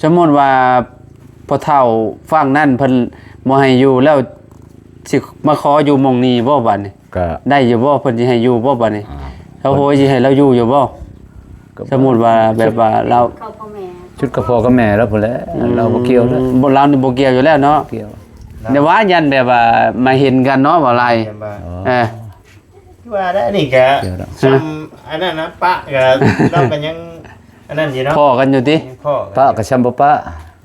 ສົມມຸດວ່າພໍ່ເຖົ້າຝັ່ງນັ້ນເພິ່ນບໍ່ໃຫ້ຢູ່ແລ້ວ ຊິມາຂໍຢູ່ໝ່ອງນີ້ບໍ່ບາດນີ້? ກໍໄດ້ຢູ່ບໍ່? ເພິ່ນຊິໃຫ້ຢູ່ບໍ່ບາດນີ້? ອ່າ ເຂົາໂຫຍຊິໃຫ້ລາວຢູ່ຢູ່ບໍ່? ກໍ ສົມມຸດວ່າແບບວ່າລາວ ເຂົ້າພໍ່ແມ່ ຊຸດກັບພໍ່ກັບແມ່ລາວພຸ້ນແຫຼະ ອືມ ລາວບໍ່ກ່ຽວແລ້ວ ບໍ່ ລາວນີ້ບໍ່ກ່ຽວຢູ່ແລ້ວເນາະ ບໍ່ກ່ຽວ ແຕ່ວ່າຢ້ານແບບວ່າມາເຫັນກັນເນາະ ບໍ່ຫຼາຍ ອໍ ເອີ ຄືວ່າໄດ້ນີ້ກະ ກ່ຽວແລ້ວ ຊ່ຳອັນນັ້ນນະ ປະກະ ລາວກະຍັງອັນນັ້ນຢູ່ເນາະ ພໍ້ກັນຢູ່ຕິ ພໍ້ກັນ ປະກະຊ່ຳບໍ່ປະ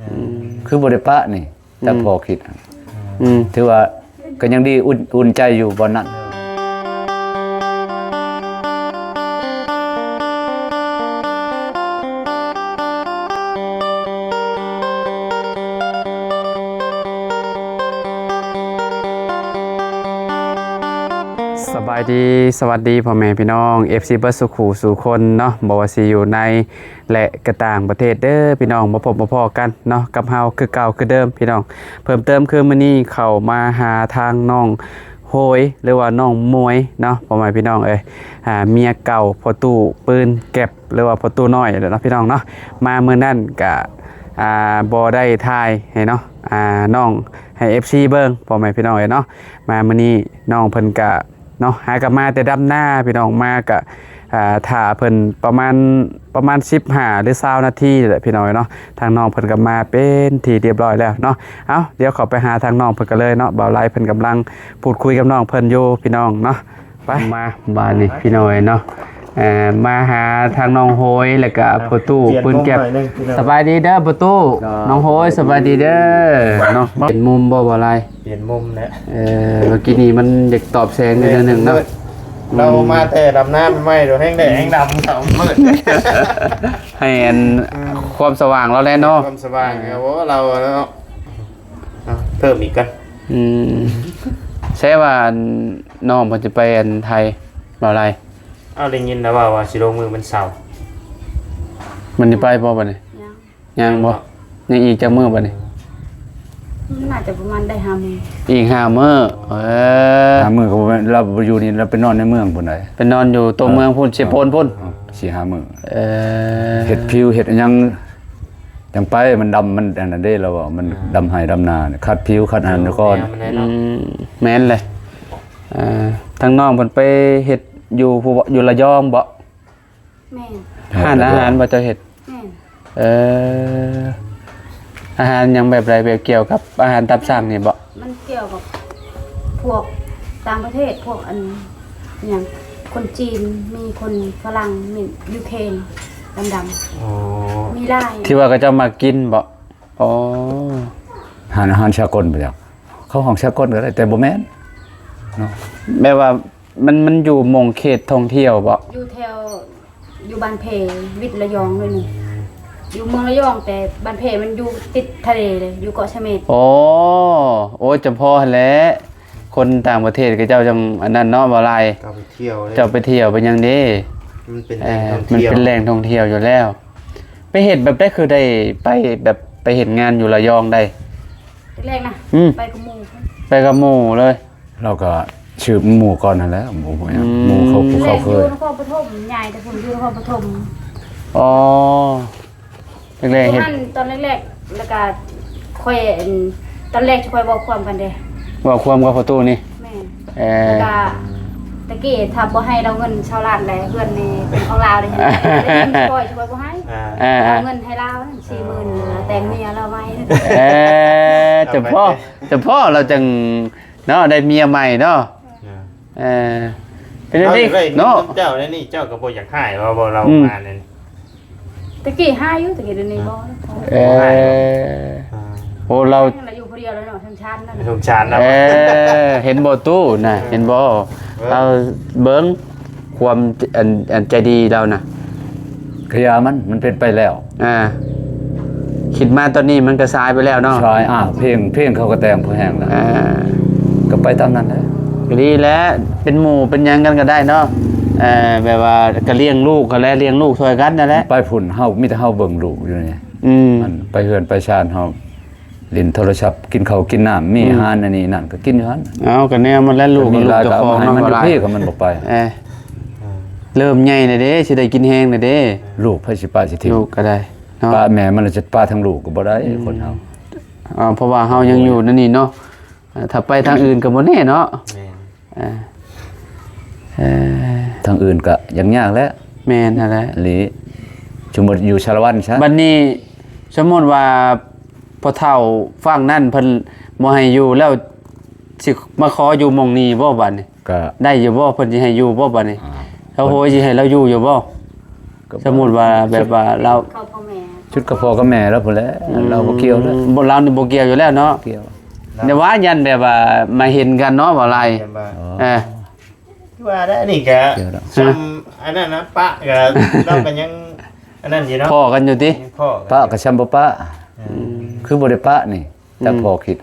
ອືມ ຄືບໍ່ໄດ້ປະນີ້ ຕາມ ອືມ ພໍ່ຄິດ ອືມ ຖືວ່າກໍຍັງດີ ອຸ່ນ ອຸ່ນໃຈຢູ່ບ່ອນນັ້ນ. ສະບາຍດີ ສະຫວັດດີພໍ່ແມ່ພີ່ນ້ອງ ເອັຟຊີ ເບິດສູ່ຄູ່ສູ່ຄົນເນາະ ບໍ່ວ່າຊິຢູ່ໃນ ແລະ ກະຕ່າງປະເທດເດີພີ່ນ້ອງ ມາພົບມາພໍ້ກັນເນາະ ກັບເຮົາຄືເກົ່າຄືເດີມພີ່ນ້ອງ. ເພີ່ມເຕີມຄືມື້ນີ້ເຂົ້າມາຫາທາງນ້ອງໂຮຍ ຫຼືວ່ານ້ອງມວຍເນາະ ພໍ່ແມ່ພີ່ນ້ອງເອີຍ ອ່າ ເມຍເກົ່າພໍ່ຕູ້ປືນແກັບ ຫຼືວ່າພໍ່ຕູ້ນ້ອຍແຫຼະເນາະພີ່ນ້ອງເນາະ. ມາມື້ນັ້ນກະ ອ່າ ບໍ່ໄດ້ຖ່າຍໃຫ້ເນາະ ອ່າ ນ້ອງໃຫ້ເອັຟຊີເບິ່ງ ພໍ່ແມ່ພີ່ນ້ອງເອີຍເນາະ. ມາມື້ນີ້ນ້ອງເພິ່ນກະ ເນາະ ຫາກໍມາແຕ່ດຳນາພີ່ນ້ອງ ມາກໍ ອ່າ ຖ້າເພິ່ນປະມານ ປະມານສິບຫ້າ ຫຼື ຊາວນາທີແຫຼະພີ່ນ້ອງເນາະ. ທາງນ້ອງເພິ່ນກໍມາເປັນທີ່ຮຽບຮ້ອຍແລ້ວເນາະ. ເອົ້າ ດຽວເຂົ້າໄປຫາທາງນ້ອງເພິ່ນກັນເລີຍເນາະ ບ່າວໄລເພິ່ນກຳລັງພູດຄຸຍກັບນ້ອງເພິ່ນຢູ່ພີ່ນ້ອງເນາະ. ໄປ ມາບາດນີ້ພີ່ນ້ອງເອີຍເນາະ ເອີ ມາຫາທາງນ້ອງໂຮຍ ແລ້ວກໍພໍ່ຕູ້ ເອົ້າ ປືນແກັບ ປ່ຽນມຸມໜ້ອຍໜຶ່ງພີ່ນ້ອງ. ສະບາຍດີເດີພໍ່ຕູ້ ນ້ອງໂຮຍ ສະບາຍດີເດີເນາະ. ປ່ຽນມຸມບໍ່ ບ່າວໄລ? ປ່ຽນມຸມແຫຼະ ເອີ ເມື່ອກີ້ນີ້ມັນຢາກຕອບແສງໜ້ອຍໜຶ່ງເນາະ. ແມ່ນ ອືມ ລາວມາແຕ່ດຳນາໃໝ່ ໂດຍແຮງແດດແຮງດຳ ເຂົາມືດ ໃຫ້ອັນ ອືມ ຄວາມສະຫວ່າງລາວແຫຼະເນາະ ຄວາມສະຫວ່າງ ເອີ ໂອ້ ລາວເນາະ. ເອົາ ເພີ່ມອີກກ່ອນ ອືມ ແຊວ່າອັນ ນ້ອງເພິ່ນຈະໄປອັນໄທ ບ່າວໄລ? ເອົ້າ ໄດ້ຍິນແລ້ວວ່າ ວ່າຊິລົງມື້ວັນເສົາ ມັນຊິໄປບໍ່ບາດນີ້? ຍັງ ຍັງບໍ່? ຍັງອີກຈັກມື້ບາດນີ້? ມັນໜ້າຈະປະມານໄດ້ຫ້າມື້ ອີກຫ້າມື້ ເອີ ຫ້າມື້ກໍບໍ່ແມ່ນ ລາວບໍ່ຢູ່ນີ້ ລາວໄປນອນໃນເມືອງພຸ້ນໃດ໋ ໄປນອນຢູ່ຕົວເມືອງພຸ້ນ ເອີ ເຊໂປນພຸ້ນ ເອີ ສີ່ຫ້າມື້ ເອີ ເຮັດຜິວເຮັດຫຍັງ ຈັ່ງໄປ ມັນດຳ ມັນອັນນັ້ນເດ້ ລາວວ່າມັນ ອ່າ ດຳໄຮ່ດຳນາ ຂັດຜິວຂັດອັນນັ້ນກ່ອນ ອືມ ແມ່ນແຫຼະ. ເອີ ທາງນ້ອງເພິ່ນໄປເຮັດຢູ່ ຢູ່ລະຍອງບໍ? ແມ່ນ ຮ້ານອາຫານບໍ່ເຈົ້າເຮັດ? ແມ່ນ ເອີ ອາຫານຫຍັງແບບໃດ? ແບບກ່ຽວກັບອາຫານຕາມສັ່ງນີ້ບໍ? ມັນກ່ຽວກັບພວກຕ່າງປະເທດ ພວກອັນຫຍັງ ຄົນຈີນ ມີຄົນຝຣັ່ງ ມີຢູເຄຣນ ດຳໆ ອໍ ມີຫຼາຍ ທີ່ວ່າເຂົາເຈົ້າມັກກິນບໍ? ອໍ ຮ້ານອາຫານສາກົນບໍ່ຈັກ ເຂົາຮ້ອງສາກົນກໍໄດ້ ແຕ່ບໍ່ແມ່ນເນາະ ແບບວ່າ ມັນ ມັນຢູ່ໝ່ອງເຂດທ່ອງທ່ຽວບໍ? ຢູ່ແຖວ ຢູ່ບ້ານເພ ວິດລະຍອງໜ້ອຍໜຶ່ງ ຢູ່ເມືອງລະຍອງ ແຕ່ບ້ານເພມັນຢູ່ຕິດທະເລເລີຍ ຢູ່ເກາະສະເໝດ. ໂອ້ ໂອ້ຍ ຈຳເພາະຫັ້ນແຫຼະ ຄົນຕ່າງປະເທດເຂົາເຈົ້າຈັ່ງອັນນັ້ນເນາະ ບໍ່ຫຼາຍ ເຈົ້າໄປທ່ຽວເດ້ ເຈົ້າໄປທ່ຽວໄປຫຍັງເດ້ ມັນເປັນແຫຼ່ງ ເອີ ທ່ອງທ່ຽວ ມັນເປັນແຫຼ່ງທ່ອງທ່ຽວຢູ່ແລ້ວ. ໄປເຮັດແບບໃດ ຄືໄດ້ໄປແບບໄປເຮັດງານຢູ່ລະຍອງໄດ້? ແລກໆນະ ອືມ ໄປກັບໝູ່ ໄປກັບໝູ່ເລີຍ. ລາວກໍສືບໝູ່ກ່ອນຫັ້ນແຫຼະ ໝູ່ຫຍັງ ອືມ ໝູ່ເຂົາ ຜູ້ເຂົາເຄີຍ ແລກຢູ່ນະຄອນປະຖົມ ຍ້າຍແຕ່ພຸ້ນ ຢູ່ນະຄອນປະຖົມ. ອໍ ແລກໆ ເຮັດ ຢູ່ຫັ້ນຕອນແລກໆ ແລ້ວກໍຂ້ອຍ ອັນ ຕອນແລກຂ້ອຍເວົ້າຄວາມກັນເດ້ ເວົ້າຄວາມກັບພໍ່ຕູ້ນີ້ ແມ່ນ ເອີ ແລ້ວກໍຕະກີ້ຖ້າບໍ່ໃຫ້ລາວເງິນຊາວລ້ານແລ້ວ ເຮືອນນີ້ເປັນຂອງລາວເດ້ ເຮັດ ເຮັດ ຊ່ອຍ ຊ່ອຍບໍ່ໃຫ້ ອ່າ ເອົາເງິນໃຫ້ລາວ ສີ່ໝື່ນ ອ່າ ແຕ່ງເມຍລາວໃໝ່ ເອີ ຈຳເພາະ ຈຳເພາະລາວຈັ່ງ ເນາະ ໄດ້ເມຍໃໝ່ເນາະ ອ່າ ເອີ ເປັນຈັ່ງໃດເນາະ ເຈົ້າໄດ້ນີ້ ເຈົ້າກໍບໍ່ຢາກຮ້າຍວ່າ ບໍ່ ລາວ ອືມ ມານັ້ນ ຕະກີ້ຮ້າຍຢູ່ ຕະກີ້ດຽວນີ້ບໍ່ ເອີ ບໍ່ຮ້າຍ ອ່າ ໂອ້ ລາວ ລາວຢູ່ຜູ້ດຽວແລ້ວເນາະ ສົງສານນະ ສົງສານນະ ເອີ ເຫັນບໍ່ຕູ້ນະ ເອີ ເຫັນບໍ່ ເອີ ລາວເບິ່ງ ຄວາມ ອັນ ອັນໃຈດີລາວນະ ກະຢ່າມັນ ມັນເປັນໄປແລ້ວ ອ່າ ຄິດມາຕອນນີ້ມັນກະສາຍໄປແລ້ວເນາະ ສາຍ ອ່າ ເພງ ເພງເຂົາກະແຕ່ງພໍແຮງແລ້ວ ອ່າ ກະໄປຕາມນັ້ນແຫຼະ ກະດີແຫຼະ ເປັນໝູ່ເປັນຫຍັງກັນກະໄດ້ເນາະ ເອີ ແບບວ່າກະລ້ຽງລູກຫັ້ນແຫຼະ ລ້ຽງລູກຊ່ອຍກັນຫັ້ນແຫຼະ ໄປພຸ້ນເຮົາ ມີແຕ່ເຮົາເບິ່ງລູກຢູ່ນີ້ ອືມ ມັນໄປເຮືອນໄປຊານເຮົາ ຫຼິ້ນໂທລະສັບ ກິນເຂົ້າກິນນ້ຳ ມີ ອືມ ອາຫານອັນນີ້ນັ້ນກໍກິນຢູ່ຫັ້ນ ເອົາ ກໍແນວມັນແຫຼະ ລູກ ກໍມີຫຼາຍ ລູກເຈົ້າຂອງ ກໍເອົາມາໃຫ້ມັນຢູ່ພີ້ ກໍມັນບໍ່ໄປ ເອີ ເລີ່ມໃຫຍ່ແລ້ວເດ້ ຊິໄດ້ກິນແຮງແລ້ວເດ້ ລູກໃຜຊິປະຊິຖິ້ມ ລູກກໍໄດ້ ເນາະ ປະແມ່ມັນລະຈະປະທາງລູກກໍບໍ່ໄດ້ ອືມ ຄົນເຮົາ ເອີ ເພາະວ່າເຮົາຍັງຢູ່ໃນນີ້ເນາະ ເອີ ຖ້າໄປທາງອື່ນກໍບໍ່ແນ່ເນາະ ແມ່ນ ເອີ ເອີ ທາງອື່ນກໍຍາກໆແຫຼະ ແມ່ນຫັ້ນແຫຼະ ອີ່ຫຼີ ສົມມຸດຢູ່ສາລະວັນຊະ ບັດນີ້ສົມມຸດວ່າພໍ່ເຖົ້າຝັ່ງນັ້ນເພິ່ນບໍ່ໃຫ້ຢູ່ແລ້ວ ຊິມາຂໍຢູ່ໝ່ອງນີ້ບໍ່ບັດນີ້? ກໍໄດ້ຢູ່ບໍ່? ເພິ່ນຊິໃຫ້ຢູ່ບໍ່ບັດນີ້? ອ່າ ເຂົາໂຫຍຊິໃຫ້ລາວຢູ່ຢູ່ບໍ່? ກໍ ສົມມຸດວ່າແບບວ່າລາວ ເຂົາພໍ່ແມ່ ຊຸດກັບພໍ່ກັບແມ່ລາວພຸ້ນແຫຼະ ອືມ ລາວບໍ່ກ່ຽວແລ້ວ ບໍ່ ລາວນີ້ບໍ່ກ່ຽວຢູ່ແລ້ວເນາະ ບໍ່ກ່ຽວ ແຕ່ວ່າຢ້ານແບບວ່າມາເຫັນກັນເນາະ ບໍ່ຫຼາຍ ຢ້ານວ່າ ເອີ ຄືວ່າໄດ້ ອັນນີ້ກໍ ກ່ຽວແລ້ວ ຊ່ຳ ຮະ ອັນນັ້ນນະ ປະກໍ ລາວກໍຍັງອັນນັ້ນຢູ່ເນາະ ພໍ້ກັນຢູ່ຕິ? ພໍ້ກັນ ປະກໍຊ່ຳບໍ່ປະ ອືມ ຄືບໍ່ໄດ້ປະນີ້ ຕາມພໍ່ຄິດ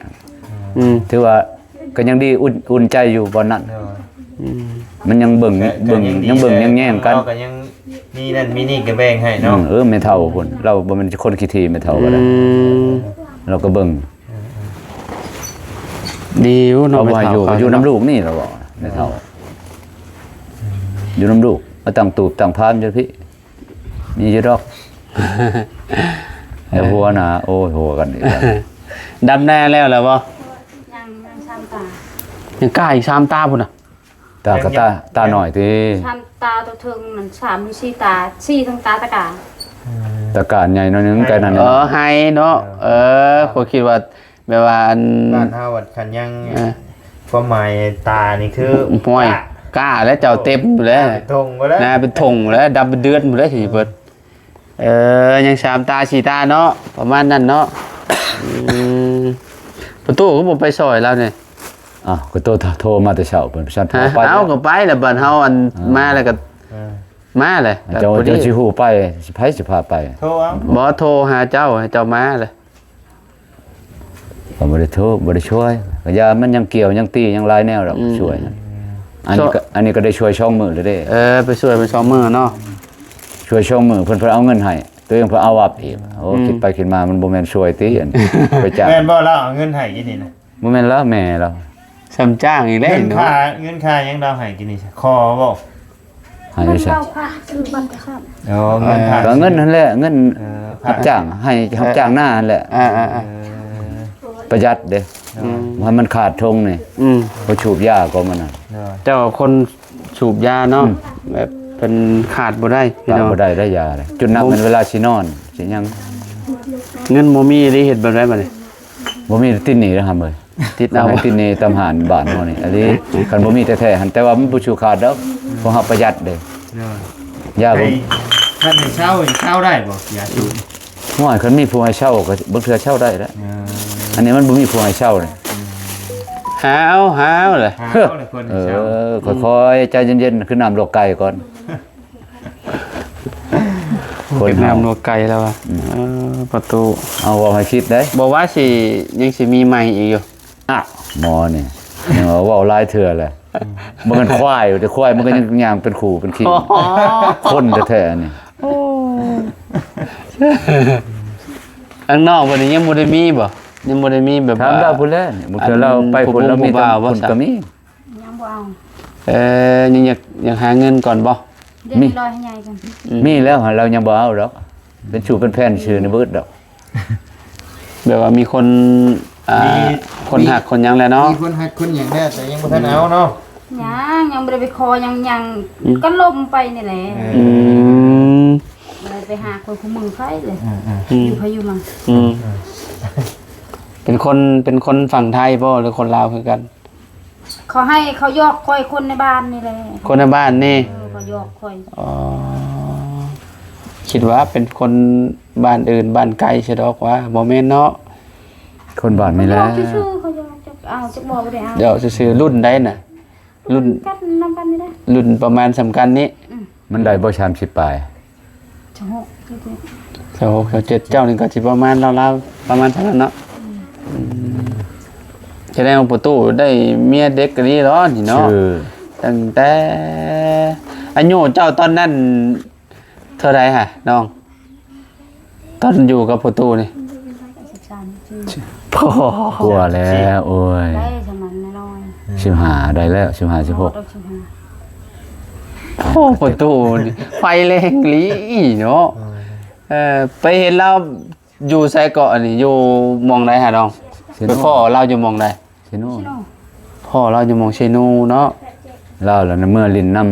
ອືມ ຖືວ່າກໍຍັງດີ ອຸ່ນ ອຸ່ນໃຈຢູ່ບ່ອນນັ້ນ ໂດຍ ອືມ ມັນຍັງເບິ່ງ ກໍ ເບິ່ງ ກໍຍັງດີ ຍັງເບິ່ງ ແຕ່ ແຍງໆກັນ ເຮົາກໍຍັງມີນັ້ນມີນີ້ກໍແບ່ງໃຫ້ເນາະ ອືມ ເອີ ແມ່ເຖົ້າພຸ້ນ ລາວບໍ່ແມ່ນຄົນຂີ້ຖີ່ ແມ່ເຖົ້າກໍໄດ້ ອືມ ລາວກໍເບິ່ງ ເອີ ເອີ ດີຢູ່ເນາະ ເຂົາບໍ່ໃຫ້ຢູ່ ແມ່ເຖົ້າ ກໍຢູ່ນຳລູກນີ້ລະເວົ້າ ແມ່ເຖົ້າ ຢູ່ນຳລູກ ມາຕັ້ງຕູບຕັ້ງພານຢູ່ພີ້ ມີຢູ່ດອກ ແຕ່ຫົວໜ້າ ໂອ້ຍ ຫົວກັນອີກແລ້ວ ດຳນາແລ້ວລະບໍ່? ຍັງ ຍັງສາມຕາ ຍັງກ້າອີກສາມຕາພຸ້ນນະ ຕາກໍຕາ ຕານ້ອຍຕິ ສາມຕາ ໂຕເທິງນັ້ນສາມຫຼືສີ່ຕາ ສີ່ທັງຕາຕະກາ ເອີ ຕະກາໃຫຍ່ໜ້ອຍໜຶ່ງ ແຕ່ນັ້ນ ເອີ ໄຮ່ເນາະ ເອີ ເອີ ຂ້ອຍຄິດວ່າ ແບບວ່າອັນ ບ້ານເຮົາວ່າຄັນຍັງ ເອີ ຄວາມໝາຍຕານີ້ຄື ຫ້ວຍ ກ້າ ກ້າແລ້ວ ເຈົ້າເຕັມພຸ້ນແຫຼະ ເປັນທົ່ງພຸ້ນແຫຼະ ນາເປັນທົ່ງພຸ້ນແຫຼະ ດຳເປັນເດືອນພຸ້ນແຫຼະ ຊິເບິດ ເອີ ຍັງສາມຕາສີ່ຕາເນາະ ປະມານນັ້ນເນາະ ອືມ ປະຕູກໍບໍ່ໄປຊ່ອຍລາວນີ້ ອ້າວ ກໍໂທ ໂທມາແຕ່ເຊົ້າ ເພິ່ນ ຊັ້ນ ຮະ ໄປ ເອົາ ກໍໄປແລ້ວ ບາດເຮົາອັນ ອ່າ ມາແລ້ວກໍ ເອີ ມາແຫຼະ ເຈົ້າ ເຈົ້າຊິຮູ້ໄປ ໃຜຊິພາໄປ? ໂທເອົາ ບໍ່ ໂທຫາເຈົ້າ ໃຫ້ເຈົ້າມາແຫຼະ ກໍບໍ່ໄດ້ໂທ ບໍ່ໄດ້ຊ່ວຍ ກໍຢ່າ ມັນຍັງກ່ຽວ ຍັງຕີ ຍັງຫຼາຍແນວດອກ ອືມ ຊ່ວຍ ອັນນີ້ກໍ ຊ່ວຍ ອັນນີ້ກໍໄດ້ຊ່ວຍສອງມື້ແລ້ວເດ້ ເອີ ໄປຊ່ວຍເພິ່ນສອງມື້ເນາະ ຊ່ວຍສອງມື້ ເພິ່ນ ເພິ່ນເອົາເງິນໃຫ້ ຕົວເອງເພິ່ນເອົາວັບອີກ ໂອ້ ອືມ ຄິດໄປຄິດມາ ມັນບໍ່ແມ່ນຊ່ວຍຕິ ອັນໄປຈ້າງ ແມ່ນບໍ່ລາວເອົາເງິນໃຫ້ກິນນີ້ນະ? ບໍ່ແມ່ນລາວ ແມ່ລາວ ສ່ຳຈ້າງອີກແລ້ວ ເງິນຄ່າ ເນາະ ເງິນຄ່າຫຍັງລາວໃຫ້ກິນນີ້ ຂໍບໍ່? ໃຫ້ຢູ່ໃສ? ເງິນເຂົ້າພະ ຊື້ບັດກັບ ອໍ ເງິນພະ ກໍເງິນຫັ້ນແຫຼະ ເງິນ ເອີ ຮັບຈ້າງ ໃຫ້ຮັບຈ້າງນາຫັ້ນແຫຼະ ອ່າໆໆ ເອີ ປະຢັດເດ້ ອືມ ໃຫ້ມັນຂາດຖົງນີ້ ອືມ ບໍ່ສູບຢາກໍມັນນະ ເຈົ້າຄົນສູບຢາເນາະ ອືມ ແບບເພິ່ນຂາດບໍ່ໄດ້ ຂາດບໍ່ໄດ້ ໄດ້ຢາເດ້ ຈຸດໜັກແມ່ນເວລາຊິນອນ ຊິຫຍັງ ເງິນບໍ່ມີເດ້ ເຮັດແບບໃດບັດນີ້? ບໍ່ມີ ຕິດໜີ້ເດີຫຳເອີຍ ຕິດເອົາ ຕິດໜີ້ຕາມຮ້ານບ້ານເຮົານີ້ ອັນນີ້ຄັນບໍ່ມີແທ້ໆຫັ້ນ ແຕ່ວ່າມັນບໍ່ຊູ້ຂາດດອກ ພວກເຮົາປະຢັດເດ້ ເອີ ຢາ ໃຫ້ ຄັນໃຫ້ເຊົາ ເຊົາໄດ້ບໍ່? ຢາສູບ ໂອ້ຍ ຄັນມີຜູ້ໃຫ້ເຊົ່າກໍບາງເທື່ອເຊົ່າໄດ້ແຫຼະ ເອີ ອັນນີ້ມັນບໍ່ມີຜູ້ໃຫ້ເຊົ່າເດ້ ຫາເອົາ ຫາເອົາແຫຼະ ຫາເອົາແຫຼະ ເອີ ເພິ່ນໃຫ້ເຊົ່າ ຄ່ອຍໆ ໃຈເຢັນໆ ຄືນ້ຳລວກໄກ່ກ່ອນ. ຄົນເຮົາ ເກັບນ້ຳລວກໄກ່ແລ້ວວ່າ ອືມ ເອີ ປະຕູ ເອົາ ເວົ້າໃຫ້ຄິດໄດ໋ ບໍ່ວ່າຊິ ຍັງຊິມີໃໝ່ອີກຢູ່ ອ້າວ ໝໍນີ້ ຍັງວ່າເວົ້າຫຼາຍເທື່ອແຫຼະ ອືມ ບໍ່ແມ່ນຄວາຍ ແຕ່ຄວາຍມັນກໍຍັງຍ່າງເປັນຄູ່ເປັນຄີ ຄົນແທ້ໆ ນີ້ ໂອ້ ທາງນອກບັດນີ້ຍັງບໍ່ໄດ້ມີບໍ່? ຍັງບໍ່ໄດ້ມີແບບ ຖາມລາວພຸ້ນແຫຼະ ບາງເທື່ອລາວໄປພຸ້ນ ລາວມີແຕ່ຜູ້ບ່າວບໍ່ ພຸ້ນກໍມີ ຍັງບໍ່ເອົາ ເອີ ຍັງຢາກ ຢາກຫາເງິນກ່ອນບໍ່? ມີ ມີແລ້ວ ລາວຍັງບໍ່ເອົາດອກ ເປັນຊູ້ເປັນແຟນຊື່ນີ້ບໍ່ອຶດດອກ ແບບວ່າມີຄົນ ອ່າ ມີ ຄົນຮັກຄົນຫຍັງແລ້ວເນາະ ມີຄົນຮັກຄົນຫຍັງແລ້ວ ແຕ່ຍັງບໍ່ທັນເອົາເນາະ ຍັງ ຍັງບໍ່ໄດ້ໄປຂໍຫຍັງ ຍັງ ອືມ ກໍລົມໄປນີ້ແຫຼະ ເອີ ອືມ ບໍ່ໄດ້ໄປຫາຄົນຄູ່ມືໃຜເລີຍ ເອີໆ ອືມ ຢູ່ໃຜຢູ່ມັນ ອືມ ເອີ ເປັນຄົນ ເປັນຄົນຝັ່ງໄທບໍ່ ຫຼືຄົນລາວຄືກັນ? ເຂົາໃຫ້ເຂົາຢອກຂ້ອຍ ຄົນໃນບ້ານນີ້ແຫຼະ ຄົນໃນບ້ານນີ້ ເອີ ເຂົາຢອກຂ້ອຍ ອໍ ຄິດວ່າເປັນຄົນບ້ານອື່ນບ້ານໄກຊະດອກວ່າ ບໍ່ແມ່ນເນາະ ຄົນບ້ານນີ້ແຫຼະ ເຂົາຢອກຊື່ໆ ເຂົາຢອກຈັກເອົາຈັກບໍ່ ບໍ່ໄດ້ເອົາ ຢອກຊື່ໆ ລຸ້ນໃດນະ? ລຸ້ນ ກັນນຳກັນນີ້ແຫຼະ ລຸ້ນປະມານສ່ຳກັນນີ້ ອືມ ມັນໄດ້ບໍ່ ສາມສິບປາຍ? ຊາວຫົກ ຊາວເຈັດ ຊາວຫົກ ຊາວເຈັດ ເຈົ້ານີ້ກໍຊິປະມານລາວໆ ປະມານເທົ່ານັ້ນເນາະ ອືມ ອືມ ສະແດງວ່າປະຕູໄດ້ເມຍເດັກກະດີເນາະນີ້ເນາະ ຊື່ ຕັ້ງແຕ່ ອາຍຸເຈົ້າຕອນນັ້ນເທົ່າໃດຫະນ້ອງ? ຕອນຢູ່ກັບປະຕູນີ້ ສິບສາມ ສິບສີ່ ໂອ້ໂຫ ກວ່າແລ້ວ ໂອ້ຍ ໄດ້ສະມັນນ້ອຍ ສິບຫ້າ ໄດ້ແລ້ວ ສິບຫ້າ ສິບຫົກ ໂອ້ ປະຕູນີ້ໄຟແຮງອີ່ຫຼີເນາະ ເອີ ເອີ ໄປເຫັນລາວຢູ່ໃສເກາະ ອັນນີ້ຢູ່ໝ່ອງໃດຫານ້ອງ? ເຊໂນ ໄປພໍ້ລາວຢູ່ໝ່ອງໃດ? ເຊໂນ ພໍ້ລາວຢູ່ໝ່ອງເຊໂນເນາະ. ລາວລະເມືອຫຼິ້ນນຳ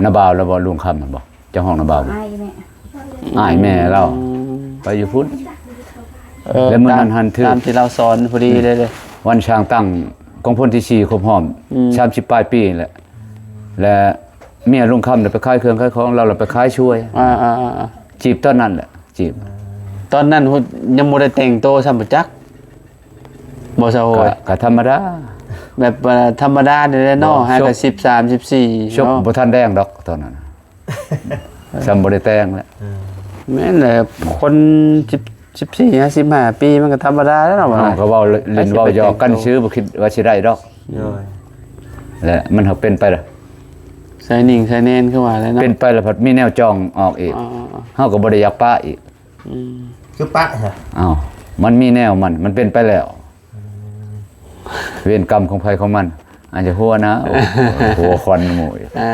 ນ້າບ່າວລາວບໍ່? ລຸງຄຳຫັ້ນບໍ່? ເຈົ້າຂອງນ້າບ່າວບໍ່? ອ້າຍແມ່ ອ້າຍແມ່ລາວ ອືມ ໄປຢູ່ພຸ້ນ. ເອີ ແລ້ວມື້ນັ້ນຫັ້ນຖືກ ຕາມທີ່ລາວສອນພໍດີເລີຍ ວັນຊ່າງຕັ້ງກອງພົນທີສີ່ຄົບຮອບ ອືມ ສາມສິບປາຍປີແຫຼະ ແລະເມຍລຸງຄຳໄດ້ໄປຂາຍເຄື່ອງຂາຍຂອງ ລາວລະໄປຂາຍຊ່ວຍ. ອ່າໆໆໆ ຈີບຕອນນັ້ນແຫຼະ ຈີບ ຕອນນັ້ນຍັງບໍ່ໄດ້ແຕ່ງໂຕຊ້ຳບໍ່ຈັກ ບໍ່ສາໂຫຍ? ກະ ກະທຳມະດາ ແບບ ເອີ ທຳມະດານີ້ແຫຼະເນາະ ບໍ່ ຫາກະສິບສາມ ສິບສີ່ ສົບ ເນາະ ບໍ່ທັນແດງດອກຕອນນັ້ນ ຊ້ຳບໍ່ໄດ້ແຕ່ງແຫຼະ. ເອີ ແມ່ນແຫຼະ ຄົນສິບ ສິບສີ່ ສິບຫ້າປີ ມັນກະທຳມະດາແລ້ວເນາະ. ເຮົາກະເວົ້າຫຼິ້ນເວົ້າຢອກກັນຊື່ ບໍ່ຄິດວ່າຊິໄດ້ດອກ. ໂດຍ ແລະມັນຫາກເປັນໄປລະ ໃສ່ໜິ່ງໃສ່ແນນຄືວ່າແຫຼະເນາະ ເປັນໄປລະພັດມີແນວຈ່ອງອອກອີກ. ເຮົາກະບໍ່ໄດ້ຢາກປະອີກ. ອືມ ຄືປະຊະ? ອ້າວ ມັນມີແນວມັນ ມັນເປັນໄປແລ້ວ. ອືມ ເວນກຳຂອງໃຜຂອງມັນ ອາດຈະຫົວນະ ໂອ້ ຫົວຄວັນໝູ່ອີກ. ອ່າ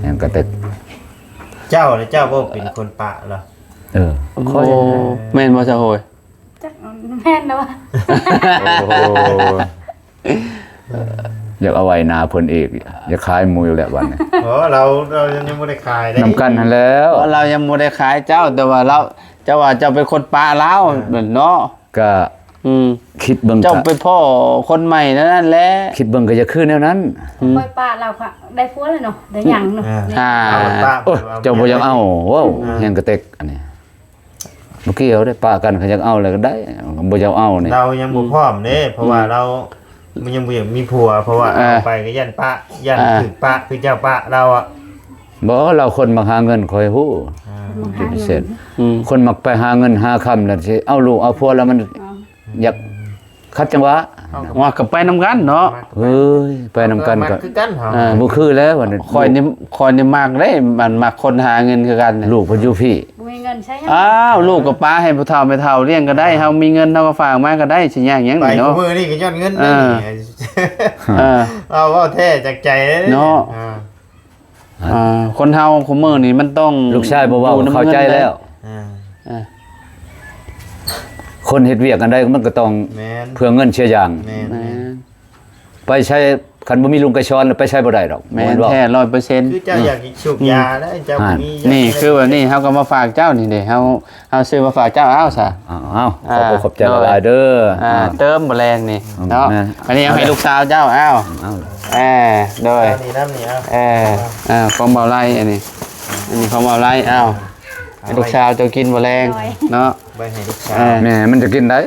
ຫຍັງກະເຕັກ ເຈົ້າລະ ເຈົ້າບໍ່ເປັນຄົນປະລະ? ເອີ ໂອ້ ຂ້ອຍ ແມ່ນບໍ່ສາໂຫຍ? ຈັກແມ່ນແລ້ວ ໂອ້ໂຫ ຢາກເອົາໄວ້ໜ້າເພິ່ນອີກ ຢາກຂາຍໝູ່ຢູ່ແລ້ວບັດນີ້. ໂອ້ ລາວ ລາວຍັງບໍ່ໄດ້ຂາຍເດ້ ນຳກັນຫັ້ນແລ້ວ ລາວຍັງບໍ່ໄດ້ຂາຍເຈົ້າ ແຕ່ວ່າລາວ ເຈົ້າວ່າເຈົ້າເປັນຄົນປະລາວ ອ່າ ເນາະ. ກະ ອືມ ຄິດເບິ່ງ ເຈົ້າກະໄປພໍ້ຄົນໃໝ່ນັ້ນແຫຼະ ຄິດເບິ່ງກະຢາກຄືແນວນັ້ນ. ອືມ ຂ້ອຍປະລາວ ໄດ້ຜົວແລ້ວເນາະ ໄດ້ຫຍັງເນາະ. ອ່າ ໂອ້ຍ ເຈົ້າບໍ່ຢາກເອົາ ເວົ້າ ອ່າ ຫຍັງກະເຕັກອັນນີ້ ບໍ່ກ່ຽວເດ້ ປະກັນ ຄັນຢາກເອົາແລ້ວກະໄດ້ ບໍ່ຢາກເອົານີ້ ລາວຍັງບໍ່ພ້ອມເດ້ ເພາະວ່າ ອືມ ລາວ ມັນຍັງບໍ່ຢາກມີຜົວ ເພາະວ່າ ອ່າ ເອົາໄປກະຢ້ານປະ ຢ້ານ ອ່າ ຖືກປະ ຄືເຈົ້າປະລາວອະ. ບໍ່ ລາວຄົນມັກຫາເງິນ ຂ້ອຍຮູ້. ອ່າ ຄົນມັກຫາເງິນ ເປັນເຊັ່ນ ອືມ ຄົນມັກໄປຫາເງິນຫາຄຳ ແລ້ວຊິເອົາລູກເອົາຜົວ ແລ້ວມັນ ອ່າ ຢາກ ຂັດຈັງຫວະ ວ່າກະໄປນຳກັນເນາະ. ເອີຍ ໄປນຳກັນກະ ຄືກັນ ເຮົາ ອ່າ ບໍ່ຄືແລ້ວ ຂ້ອຍນີ້ ຂ້ອຍນີ້ມັກເດ້ ມັນມັກຄົນຫາເງິນຄືກັນ. ລູກເພິ່ນຢູ່ພີ້ ບໍ່ມີເງິນໃຊ້. ອ້າວ ລູກກະປະໃຫ້ຜູ້ເຖົ້າແມ່ເຖົ້າລ້ຽງກະໄດ້ ເຮົາມີເງິນເຮົາກະຝາກມາກະໄດ້ ຊິຍາກຫຍັງເນາະ. ໄປມື້ນີ້ກະຍ້ອນເງິນ ເອີ ເອີ ເວົ້າແທ້ຈາກໃຈເນາະ. ອ່າ ອ່າ ຄົນເຮົາຄຸມື້ນີ້ມັນຕ້ອງ ລູກຊາຍບໍ່ເວົ້າ ເຂົ້າໃຈແລ້ວ. ອ່າ ຄົນເຮັດວຽກອັນໃດມັນກະຕ້ອງ ແມ່ນ ເພື່ອເງິນເສຍຢ່າງ. ແມ່ນ ແມ່ນ ໄປໃສ ຄັນບໍ່ມີລຸງໄກສອນແລ້ວໄປໃສບໍ່ໄດ້ດອກ. ແມ່ນແທ້ ຮ້ອຍເປີເຊັນ. ຄືເຈົ້າຢາກສູບຢາແລ້ວ ເຈົ້າບໍ່ມີ ນີ້ຄືວ່ານີ້ ເຮົາກະມາຝາກເຈົ້ານີ້ເດ້ ເຮົາ ເຮົາຊື້ມາຝາກເຈົ້າ ເອົາຊະ. ເອົາ ເອົາ ອ່າ ຂອບໃຈຫຼາຍໆເດີ. ອ່າ ອ່າ ເຕີມມື້ແລງນີ້ ອືມ ເນາະ. ແມ່ນ ອັນນີ້ເອົາໃຫ້ລູກສາວເຈົ້າ ເອົາ ເອົາ ເອີ ໂດຍ ອັນນີ້ນຳນີ້ ເອົາ ເອີ ເອີ ຂອງເບົາໄລ ອັນນີ້ ອັນນີ້ຂອງເບົາໄລ ເອົາ ໃຫ້ລູກສາວເຈົ້າກິນມື້ແລງ ໂດຍ ເນາະ ໄວ້ໃຫ້ລູກສາວ ເອີ ແມ່ມັນຈະກິນໄດ້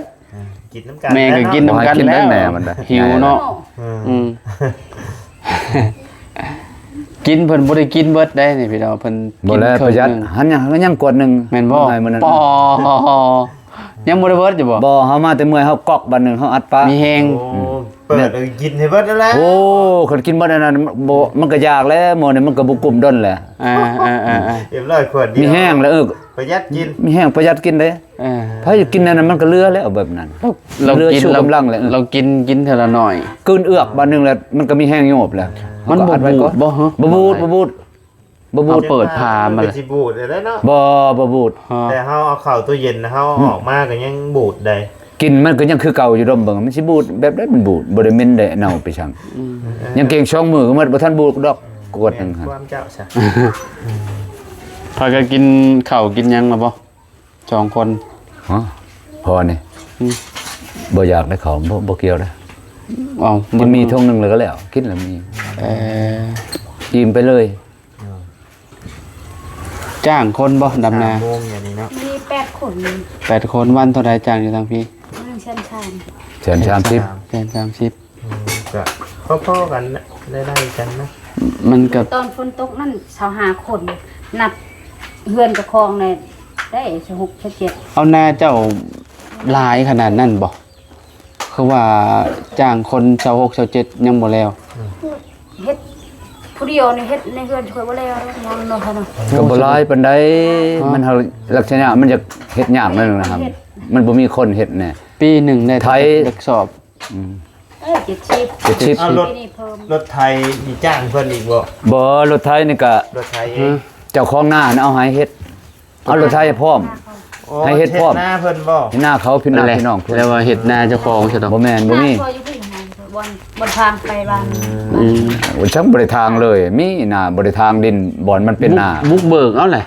ກິນນຳກັນ ແມ່ກະກິນນຳກັນແລ້ວ ແມ່ມັນ ຫິວເນາະ. ອືມ ອືມ ກິນ ເພິ່ນບໍ່ໄດ້ກິນເບິດໄດ໋ນີ້ພີ່ນ້ອງ ເພິ່ນກິນເຄິ່ງໜຶ່ງ ບໍ່ແລ້ວປະຢັດ ຫັ້ນຍັງ ຍັງກວດໜຶ່ງ ແມ່ນບໍ່? ປໍ ຍັງບໍ່ໄດ້ເບິດຢູ່ບໍ່? ບໍ່ ເຮົາມາແຕ່ເມື່ອຍ ເຮົາກອກບາດໜຶ່ງ ເຮົາອັດປະ ມີແຮງ. ໂອ້ ອືມ ເປີດ ເອີ ກິນໃຫ້ເບິດນັ້ນແຫຼະ. ໂອ້ ຄັນກິນເບິດອັນນັ້ນ ບໍ່ ມັນກະຢາກແຫຼະ ໝໍນີ້ມັນກະບໍ່ກຸ້ມດົນແຫຼະ. ອ່າໆໆ ຮຽບຮ້ອຍ ຂວດດຽວ ມີແຮງແລ້ວ. ເອີ ປະຢັດກິນ ມີແຮງປະຢັດກິນເດ້. ເອີ ໃຜກິນອັນນັ້ນມັນກະເຫຼືອແລ້ວ ແບບນັ້ນ ລາວ ເຫຼືອ ກິນ ຊູກຳລັງແລ້ວ. ລາວກິນ ກິນເທື່ອລະໜ້ອຍ ກືນເອືອກບາດໜຶ່ງແລ້ວ ມັນກະມີແຮງໂຍບແລ້ວ. ມັນບໍ່ບູດບໍ່? ບໍ່ບູດ ບໍ່ບູດ ບໍ່ບູດ. ເຮົາເປີດຝາມັນ ມັນກະຊິບູດແລ້ວເນາະ. ບໍ່ ບໍ່ບູດ ແຕ່ເຮົາເອົາເຂົ້າຕູ້ເຢັນ ເຮົາເອົາອອກມາກະຍັງບູດໄດ໋. ກິນມັນກະຍັງຄືເກົ່າຢູ່ ດົມເບິ່ງ ມັນຊິບູດແບບໃດ ມັນບູດ ບໍ່ໄດ້ເໝັນໄດ໋ ເນົ່າໄປຊ່າງ. ອືມ ຍັງເກງສອງມື້ກະໝົດ ບໍ່ທັນບູດດອກ ກວດໜຶ່ງ. ແມ່ນຄວາມເຈົ້າຊະ. ພາກັນກິນເຂົ້າກິນຫຍັງລະບໍ່? ສອງຄົນ ຮະ ພໍ່ນີ້ ອືມ ບໍ່ຢາກໄດ້ເຂົ້າ ບໍ່ ບໍ່ກ່ຽວເດ້. ເອົ້າ ກິນໝີ່ຖົງໜຶ່ງແລ້ວກະແລ້ວ ກິນແລ້ວໝີ່. ເອີ ອີ່ມໄປເລີຍ. ຈ້າງຄົນບໍ່ ດຳນາ? ສາມໂມງຢ່າງນີ້ເນາະ ມີແປດຄົນ. ແປດຄົນ ວັນເທົ່າໃດຈ້າງຢູ່ທາງພີ້? ວັນໜຶ່ງແສນສາມ ແສນສາມສິບ ແສນສາມສິບ. ອືມ ກະພໍໆກັນນະ ໄດ້ໆກັນນະ. ມັນກະ ຕອນຝົນຕົກນັ້ນຊາວຫ້າຄົນ ນັບເຮືອນເຈົ້າຂອງແນ່ ໄດ້ຊາວຫົກ ຊາວເຈັດ. ເອົາ ນາເຈົ້າຫຼາຍຂະໜາດນັ້ນບໍ່? ຄືວ່າຈ້າງຄົນຊາວຫົກ ຊາວເຈັດ ຍັງບໍ່ແລ້ວ. ເຮັດຜູ້ດຽວນີ້ ເຮັດໃນເຮືອນຂ້ອຍບໍ່ແລ້ວ ຍັງເນາະ. ກະບໍ່ຫຼາຍປານໃດ ມັນ ລັກສະນະມັນຢາກເຮັດຍາກໜ້ອຍໜຶ່ງນະ ມັນບໍ່ມີຄົນເຮັດແນ່. ປີໜຶ່ງໄດ້ ໄຖ ຈັກສອບ? ອືມ ເອີ ເຈັດສິບ ເຈັດສິບ. ເອົາ ລົດ ລົດໄຖນີ້ຈ້າງເພິ່ນອີກບໍ່? ບໍ່ ລົດໄຖນີ້ກະ ລົດໄຖເອງ ເຈົ້າຂອງນາຫັ້ນເອົາໃຫ້ເຮັດ. ເອົາລົດໄຖພ້ອມ ໂອ້ ໃຫ້ເຮັດພ້ອມ ເຮັດນາເພິ່ນບໍ່? ເຮັດນາເຂົາ ເປັນນາພີ່ນ້ອງເພິ່ນ ແລ້ວວ່າເຮັດນາເຈົ້າຂອງຊະດອກ ບໍ່ແມ່ນ ບໍ່ມີ ນາກໍຢູ່ພຸ້ນ ບ່ອນ ບ່ອນທາງໄປບ້ານ ອືມ ໂອ້ຍ ຊ່າງບໍ່ໄດ້ທາງເລີຍ ມີນາບໍ່ໄດ້ທາງດິນ ບ່ອນມັນເປັນນາ ບຸກ ບຸກເບີກເອົາແຫຼະ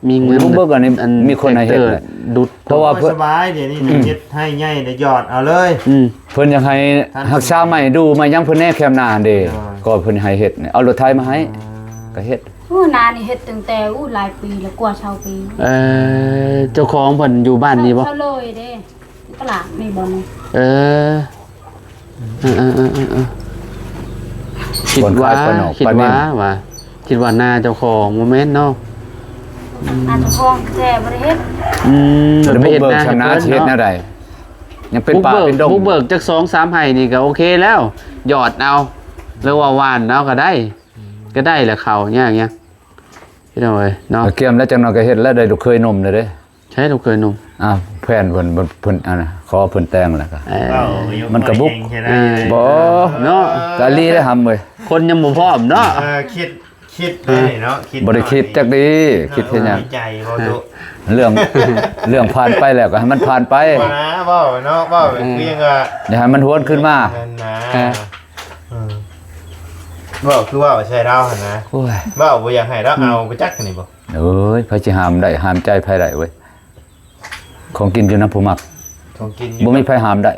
ມີເງິນ ບຸກເບີກອັນນີ້ ອັນ ມີຄົນໃຫ້ເຮັດແຫຼະ ແທັກເຕີດູດ ເພາະວ່າເພິ່ນ ສະບາຍ ດຽວນີ້ ອືມ ເຮັດໄຮ່ໃຫຍ່ ໄດ້ຢອດເອົາເລີຍ ອືມ ເພິ່ນຢາກໃຫ້ຮັກສາໄມ້ດູໄມ້ຫຍັງເພິ່ນແດ່ ແຄມນາຫັ້ນເດ້ ໂດຍ ກໍເພິ່ນໃຫ້ເຮັດນີ້ ເອົາລົດໄຖມາໃຫ້ ອ່າ ກໍເຮັດ ໂອ້ ນານີ້ເຮັດຕັ້ງແຕ່ ໂອ້ ຫຼາຍປີແລ້ວ ກວ່າຊາວປີ ເອີ ເຈົ້າຂອງເພິ່ນຢູ່ບ້ານນີ້ບໍ່? ເຂົາເລີຍເດ້ ຕະຫຼາດນີ້ບໍ່ນີ້ ເອີ ເອີໆໆໆ ຄິດວ່າ ຄິດວ່າ ວ່າ ຄິດວ່ານາເຈົ້າຂອງ ບໍ່ແມ່ນເນາະ ອືມ ນາເຈົ້າຂອງແທ້ບໍ່ໄດ້ເຮັດ ອືມ ບໍ່ໄດ້ບຸກເບີກຊຳນາ ຊິເຮັດແນວໃດ ຍັງເປັນປ່າເປັນດົງ ບຸກເບີກຈັກສອງສາມໄຮ່ນີ້ກໍໂອເຄແລ້ວ ຢອດເອົາ ຫຼືວ່າຫວ່ານເອົາກໍໄດ້ ກໍໄດ້ແຫຼະເຂົ້າຍາກຫຍັງ ພີ່ນ້ອງເອີຍເນາະ ກຽມແລ້ວ ຈັກໜ່ອຍກໍເຮັດແລ້ວ ໄດ້ລູກເຂີຍໜຸ່ມແລ້ວເດ້ ໃຊ້ລູກເຂີຍໜຸ່ມ ອ້າວ ແຟນເພິ່ນ ເພິ່ນ ເພິ່ນ ອັນນະ ຂໍເພິ່ນແຕ່ງແລ້ວກໍ ເອີ ມັນກໍບຸກ ເອີ ເນາະ ກໍອີ່ຫຼີໄດ໋ຫຳເອີຍ ຄົນຍັງບໍ່ພ້ອມເນາະ ເອີ ຄິດ ຄິດໄດ້ເນາະ ຄິດ ບໍ່ໄດ້ຄິດຈັກດີ ເນາະ ຄິດເຮັດຫຍັງ ໃນໃຈບໍ່ຕຸ ເລື່ອງ ເລື່ອງຜ່ານໄປແລ້ວກໍໃຫ້ມັນຜ່ານໄປ ບໍ່ນະ ເວົ້າເນາະ ເວົ້າ ເອີ ຄືຫຍັງວ່າ ຢ່າໃຫ້ມັນຫວນຄືນມາ ນັ້ນນະ ເອີ ເອີ ເວົ້າຄືເວົ້າໃສ່ລາວຫັ້ນນະ ໂອ້ຍ ເວົ້າບໍ່ຢາກໃຫ້ລາວເອົາໄປຈັກນີ້ບໍ່? ໂອ້ຍ ໃຜຊິຫ້າມໄດ້ ຫ້າມໃຈໃຜໄດ້ເວີຍ ຂອງກິນຢູ່ນຳຜູ້ມັກ ຂອງກິນຢູ່ ບໍ່ມີໃຜຫ້າມໄດ້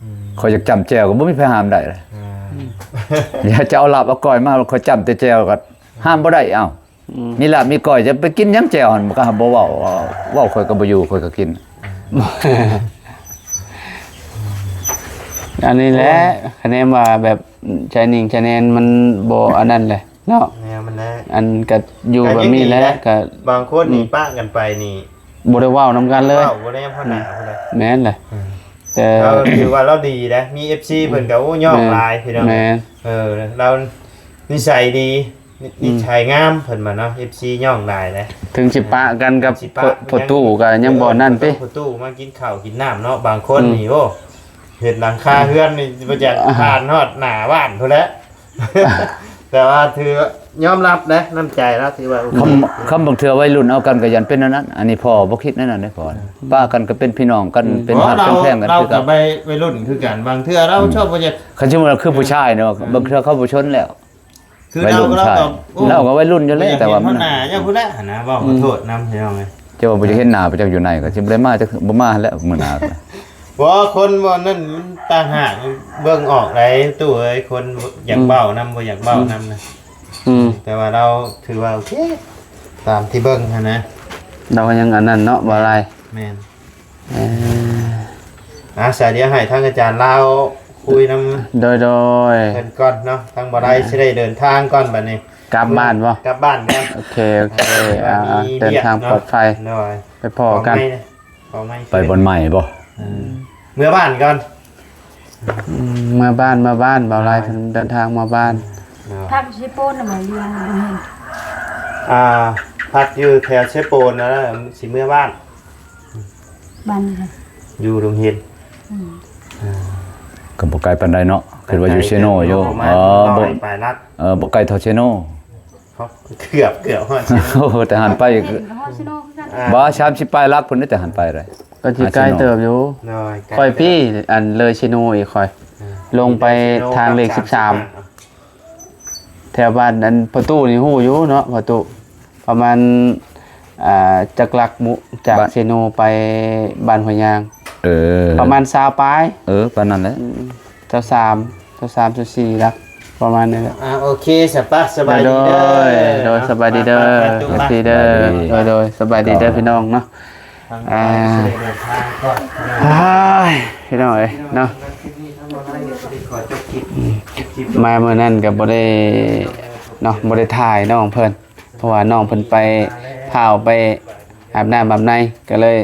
ອືມ ຂ້ອຍຢາກຈ້ຳແຈ່ວກໍບໍ່ມີໃຜຫ້າມໄດ້ ອ່າ ຢາກຈະເອົາລາບເອົາກ້ອຍມາ ຂ້ອຍຈ້ຳແຕ່ແຈ່ວກໍຫ້າມບໍ່ໄດ້ ເອົ້າ ອືມ ມີລາບມີກ້ອຍ ຈະໄປກິນຫຍັງແຈ່ວຫັ້ນ ມັນກໍບໍ່ເວົ້າ ເວົ້າຂ້ອຍກໍບໍ່ຢູ່ ຂ້ອຍກໍກິນ ອັນນີ້ແຫຼະ ຄະແນນວ່າແບບ ຊາຍນິງຊາຍແນນມັນບໍ່ອັນນັ້ນແຫຼະ ເນາະ ແນວມັນແຫຼະ ອັນກໍຢູ່ແບບນີ້ແຫຼະ ກໍຍັງດີນະ ກໍບາງຄົນນີ້ ອືມ ປະກັນໄປນີ້ ບໍ່ໄດ້ເວົ້ານຳກັນເລີຍ ເວົ້າບໍ່ໄດ້ນຳເພິ່ນນະ ອືມ ເພິ່ນນະ ແມ່ນແຫຼະ ອືມ ແຕ່ລາວຖືວ່າລາວດີນະ ມີເອັຟຊີເພິ່ນກໍ ໂອ້ ຍ້ອງຫຼາຍ ພີ່ນ້ອງ ແມ່ນ ເອີ ລາວນິໄສດີ ນິ ອືມ ນິໄສງາມ ເພິ່ນວ່າເນາະ ເອັຟຊີຍ້ອງຫຼາຍເດ້ ເຖິງຊິປະກັນກັບ ຊິປະ ພໍ່ຕູ້ກໍຍັງບໍ່ນັ້ນຕິ ພໍ່ຕູ້ມາກິນເຂົ້າກິນນ້ຳເນາະ ບາງຄົນນີ້ ອືມ ໂອ້ ເຮັດຫຼັງຄາເຮືອນນີ້ບໍ່ຢາກ ອ່າ ຜ່ານຮອດໜ້າບ້ານພຸ້ນແຫຼະ ແຕ່ວ່າຖືຍອມຮັບເດ້ ນ້ຳໃຈລາວຖືວ່າໂອເຄ ຄຳ ຄຳບາງເທື່ອໄວລຸ້ນເອົາກັນກໍຢ້ານເປັນແນວນັ້ນ ອັນນີ້ພໍ່ບໍ່ຄິດແນວນັ້ນເດ້ພໍ່ ປະກັນກໍເປັນພີ່ນ້ອງກັນ ອືມ ເປັນຮັກເປັນແພງກັນ ລາວ ຄືກັນ ກໍໄປໄວລຸ້ນຄືກັນ ບາງເທື່ອລາວ ອືມ ຊອບບໍ່ຢາກ ຄັນສົມມຸດວ່າຄືຜູ້ຊາຍເນາະ ອືມ ບາງເທື່ອເຂົາບໍ່ຊົນແລ້ວ ຄື ໄວລຸ້ນ ລາວ ຊາຍ ລາວກໍ ໂອ້ ລາວກໍໄວລຸ້ນຢູ່ແຫຼະ ແຕ່ວ່າມັນ ບໍ່ຢາກເຫັນໜ້າ ຢ່າພຸ້ນແຫຼະ ຫັ້ນນະ ເວົ້າ ອືມ ຂໍໂທດນຳ ພີ່ນ້ອງເອີຍ ເຈົ້າວ່າບໍ່ຢາກເຫັນໜ້າ ເຈົ້າຢູ່ໃນກໍຊິບໍ່ໄດ້ມາຈັກ ບໍ່ມາແລ້ວມື້ໜ້າ ບໍ່ ຄົນບໍ່ນັ້ນມັນຕ່າງຫາກ ເບິ່ງອອກໄດ໋ ຕູ້ເອີຍ ຄົນຢາກ ອືມ ເວົ້ານຳ ບໍ່ຢາກເວົ້ານຳນະ ອືມ ແຕ່ວ່າລາວຖືວ່າໂອເຄ ຕາມທີ່ເບິ່ງຫັ້ນນະ ລາວກໍຍັງອັນນັ້ນເນາະ ບໍ່ຫຼາຍ ແມ່ນ ເອີ ອ່າ ສາຍດຽວໃຫ້ທາງອາຈານລາວຄຸຍນຳ ໂດຍ ໂດຍ ເພິ່ນກ່ອນເນາະ ທາງບໍ່ໄດ້ ອ່າ ຊິໄດ້ເດີນທາງກ່ອນບັດນີ້ ກັບບ້ານບໍ່? ກັບບ້ານກ່ອນ ໂອເຄ ໂອເຄ ອ່າ ເດີນທາງປອດໄພ ໂດຍ ໄປພໍ້ກັນ ຂໍໄມ້ ຂໍໄມ້ ໄປບ່ອນໃໝ່ບໍ່? ເອີ ເມືອບ້ານກ່ອນ ອືມ ເມືອບ້ານ ເມືອບ້ານ ບ່າວລາຍ ເດີນທາງເມືອບ້ານ ເນາະ ພັກເຊໂປນນະ ມາຢູ່ໂຮງຮຽນ ອ່າ ພັກຢູ່ແຖວເຊໂປນນະ ຊິເມືອບ້ານ ບ້ານຢູ່ໃສ? ຢູ່ໂຮງຮຽນ ອືມ ອ່າ ກໍບໍ່ໄກປານໃດເນາະ ຄິດວ່າຢູ່ເຊໂນຢູ່ ປານໃດ ເອີ ບໍ່ ປາຍຫຼັກ ເອີ ບໍ່ໄກເທົ່າເຊໂນ ເກືອບ ເກືອບຮອດເຊໂນ ໂອ້ ແຕ່ຫັ້ນໄປ ເປັນຮອດເຊໂນຄືກັນ ອ່າ ບໍ່ ສາມສິບປາຍຫຼັກພຸ້ນເດ້ ແຕ່ຫັ້ນໄປໄດ້ ກໍຊິໄກເຕີບຢູ່ ໂດຍ ຂ້ອຍພີ້ ອັນເລີຍເຊໂນອີກຂ້ອຍ ອ່າ ລົງໄປທາງເລກສິບສາມ ແຖວບ້ານອັນພໍ່ຕູ້ນີ້ຮູ້ຢູ່ເນາະ ພໍ່ຕູ້ ປະມານ ອ່າ ຈັກຫຼັກບຸ ຈາກເຊໂນໄປບ້ານຫ້ວຍຍາງ ເອີ ປະມານຊາວປາຍ ເອີ ປານນັ້ນແຫຼະ ອືມ ຊາວສາມ ຊາວສາມ ຊາວສີ່ຫຼັກ ປະມານນີ້ແຫຼະ ອ່າ ໂອເຄ ສະປະ ສະບາຍດີເດີ ໂດຍ ໂດຍ ສະບາຍດີເດີ ເອັຟຊີເດີ ໂດຍ ໂດຍ ສະບາຍດີເດີ ພີ່ນ້ອງເນາະ ອ່າ ພີ່ນ້ອງເອີຍເນາະ ມາມື້ນັ້ນກໍບໍ່ໄດ້ເນາະ ບໍ່ໄດ້ຖ່າຍນ້ອງເພິ່ນ ເພາະວ່ານ້ອງເພິ່ນໄປ ພາອອກໄປອາບນ້ຳອາບໃນ ກໍເລີຍ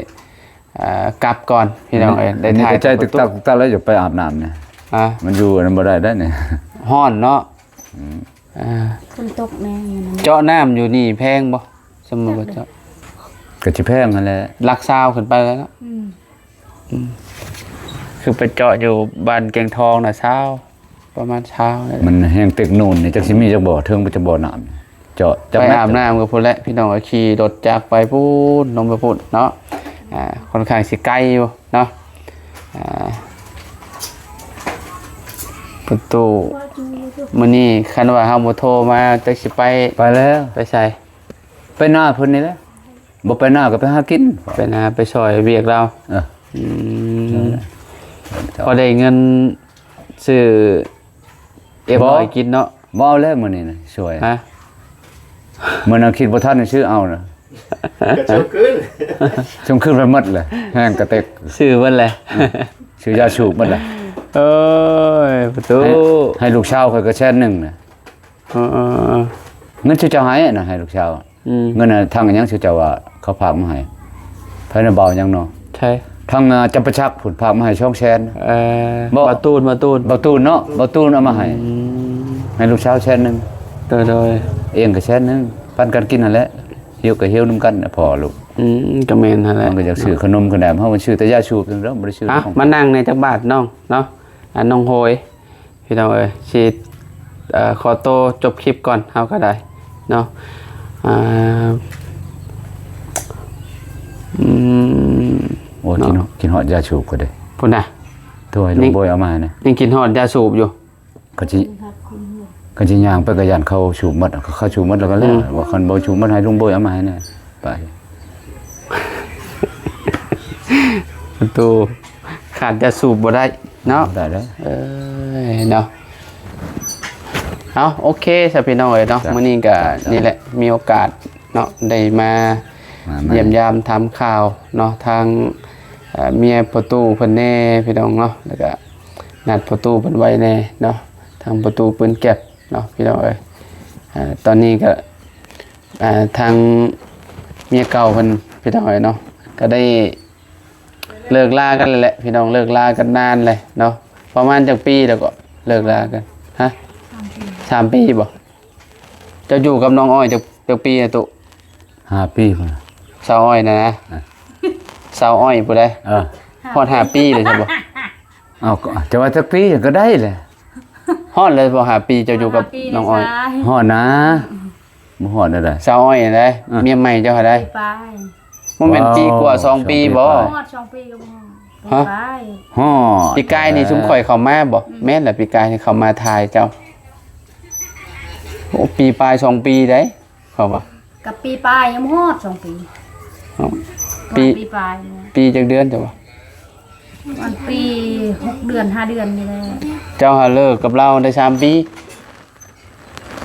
ເອີ ກັບກ່ອນ ພີ່ນ້ອງເອີຍ ໄດ້ຖ່າຍ ໃຈຕຶກຕັກຕຶກຕັກແລ້ວ ຢາກໄປອາບນ້ຳນີ້ ຮະ ມັນຢູ່ອັນນັ້ນບໍ່ໄດ້ເດ້ນີ້ ຮ້ອນເນາະ ອືມ ອ່າ ຝົນຕົກແນ່ຢູ່ນັ້ນ ເຈາະນ້ຳຢູ່ນີ້ແພງບໍ່? ສົມມຸດວ່າເຈາະ ກໍຊິແພງຫັ້ນແຫຼະ ຫຼັກຊາວຂຶ້ນໄປແລ້ວເນາະ ອືມ ອືມ ຄືໄປເຈາະຢູ່ບ້ານແກ້ງທອງນະ ຊາວ ປະມານຊາວນີ້ແຫຼະ ມັນແຮງເຕັກໂນນນີ້ ຈັກຊິມີຈັກບໍ່ ເຖິງບໍ່ຈັກບໍ່ນ້ຳ ເຈາະ ໄປອາບນ້ຳກໍພຸ້ນແຫຼະພີ່ນ້ອງເອີຍ ຂີ່ລົດຈັກໄປພຸ້ນ ລົງໄປພຸ້ນເນາະ. ອ່າ ຄ່ອນຂ້າງຊິໄກຢູ່ເນາະ. ອ່າ ປະຕູ ມື້ນີ້ຄັນວ່າເຮົາບໍ່ໂທມາ ຈັກຊິໄປ ໄປແລ້ວ ໄປໃສ? ໄປນາເພິ່ນນີ້ແຫຼະ. ບໍ່ໄປນາກໍໄປຫາກິນ ໄປນາໄປຊ່ອຍວຽກລາວ. ເອີ ອືມ ນັ້ນແຫຼະ ພໍໄດ້ເງິນຊື້ເອັມຮ້ອຍກິນເນາະ. ບໍ່ເອົາແລ້ວມື້ນີ້ນະ ຊ່ວຍ ຮະ? ມື້ນັ້ນຄິດບໍ່ທັນ ຊື້ເອົານະ ກໍສົ່ງຄືນ ສົ່ງຄືນໄປໝົດເລີຍ ແຮງກະເຕັກ ຊື້ເບິດແຫຼະ ອືມ ຊື້ຢາສູບໝົດແຫຼະ. ເອີຍ ປະຕູ ໃຫ້ ໃຫ້ລູກສາວຂ້ອຍກໍແສນໜຶ່ງນະ. ເອີໆໆ ເງິນຊື່ເຈົ້າໃຫ້ນະ ໃຫ້ລູກສາວ. ອືມ ເງິນນະ ທາງຫຍັງຊື່ເຈົ້າວ່າເຂົາຝາກມາໃຫ້? ໃຜນະ ບ່າວຫຍັງເນາະ? ໃຜ? ທາງ ອາ ຈຳປາສັກພຸ້ນ ຝາກມາໃຫ້ສອງແສນ. ເອີ ບໍ່ ບ່າວຕູນ ບ່າວຕູນ ບ່າວຕູນເນາະ ບ່າວຕູນເອົາມາໃຫ້. ອືມ ໃຫ້ລູກສາວແສນໜຶ່ງ. ໂດຍໆ ເອງກໍແສນໜຶ່ງ ປັນກັນກິນຫັ້ນແຫຼະ ຫິວກໍຫິວນຳກັນນະ ພໍ່ລູກ. ອືມ ກໍແມ່ນຫັ້ນແຫຼະ ມັນກໍຢາກຊື້ຂະໜົມຂະແໜມ ເຮົາມັນຊື້ແຕ່ຢາສູບເທົ່ານັ້ນ ບໍ່ໄດ້ຊື້. ເອົ້າ ມານັ່ງແດ່ຈັກບາດນ້ອງເນາະ ອັນນ້ອງໂຮຍ. ພີ່ນ້ອງເອີຍ ຊິ ເອີ ຂໍໂຕຈົບຄລິບກ່ອນ ເຮົາກໍໄດ້ເນາະ. ອ່າ ອືມ ໂອ້ ເນາະ ກິນ ກິນຮອດຢາສູບກໍໄດ້ ພຸ້ນນະ ໂທໃຫ້ລຸງໂບຍເອົາມາໃຫ້ແດ່. ຍັງກິນຮອດຢາສູບຢູ່ ກໍຊິ ກໍຊິຍ່າງໄປ ກໍຢ້ານເຂົາສູບໝົດ ເຂົາສູບໝົດແລ້ວກໍແລ້ວ. ອືມ ວ່າຄັນບໍ່ສູບໝົດ ໃຫ້ລຸງໂບຍເອົາມາໃຫ້ແດ່ ໄປ. ປະຕູ ຂາດຢາສູບບໍ່ໄດ້ເນາະ. ໄດ້ເດີ ເອີຍ ເນາະ. ເອົາ ໂອເຄຊະພີ່ນ້ອງເອີຍເນາະ ມື້ນີ້ກໍນີ້ແຫຼະ ມີໂອກາດເນາະ ໄດ້ມາ ມາ ມາຢ້ຽມຢາມຖາມຂ່າວເນາະ ທາງ ເອີ ເມຍພໍ່ຕູ້ເພິ່ນແດ່ພີ່ນ້ອງເນາະ ແລ້ວກໍນັດພໍ່ຕູ້ເພິ່ນໄວ້ແດ່ເນາະ ທາງພໍ່ຕູ້ປືນແກັບເນາະ ພີ່ນ້ອງເອີຍ. ເອີ ຕອນນີ້ກໍ ອ່າ ທາງເມຍເກົ່າເພິ່ນ ພີ່ນ້ອງເອີຍເນາະ ກໍໄດ້ເລີກລາກັນແລ້ວແຫຼະ ພີ່ນ້ອງ ເລີກລາກັນນານແລ້ວເນາະ. ປະມານຈັກປີແລ້ວກໍເລີກລາກັນ? ຮະ? ສາມປີ. ສາມປີບໍ່? ເຈົ້າຢູ່ກັບນ້ອງອ້ອຍຈັກ ຈັກປີນະຕຸ? ຫ້າປີພຸ້ນ. ສາວອ້ອຍນະນະ? ອ່ະ ສາວອ້ອຍຜູ້ໃດ? ເອີ ຮອດຫ້າປີເລີຍຊັ້ນບໍ່? ເອົາ ຈະວ່າຈັກປີກໍໄດ້ແຫຼະ. ຮອດເລີຍບໍ່ ຫ້າປີ ເຈົ້າຢູ່ກັບນ້ອງອ້ອຍ? ຮອດນະ. ບໍ່ຮອດແນວໃດ? ສາວອ້ອຍຫັ້ນໃດ? ອ່ະ ເມຍໃໝ່ເຈົ້າຫັ້ນໃດ? ປີປາຍ. ບໍ່ແມ່ນປີກວ່າ ສອງປີບໍ່? ຮອດສອງປີກໍບໍ່ຮອດ. ຮະ? ປີປາຍ. ຮອດ. ປີກາຍນີ້ຊຸມຂ້ອຍເຂົ້າມາບໍ່? ອືມ ແມ່ນລະ ປີກາຍນີ້ເຂົ້າມາຖ່າຍເຈົ້າ. ໂອ້ ປີປາຍ ສອງປີໃດ ເຂົາວ່າ. ກັບປີປາຍຍັງບໍ່ຮອດສອງປີ. ເອົ້າ ປີ ປີປາຍ. ປີຈັກເດືອນເຈົ້າວ່າ? ປະມານປີ ຫົກເດືອນ ຫ້າເດືອນນີ້ແຫຼະ. ເຈົ້າຫາເລີກກັບລາວໄດ້ສາມປີ?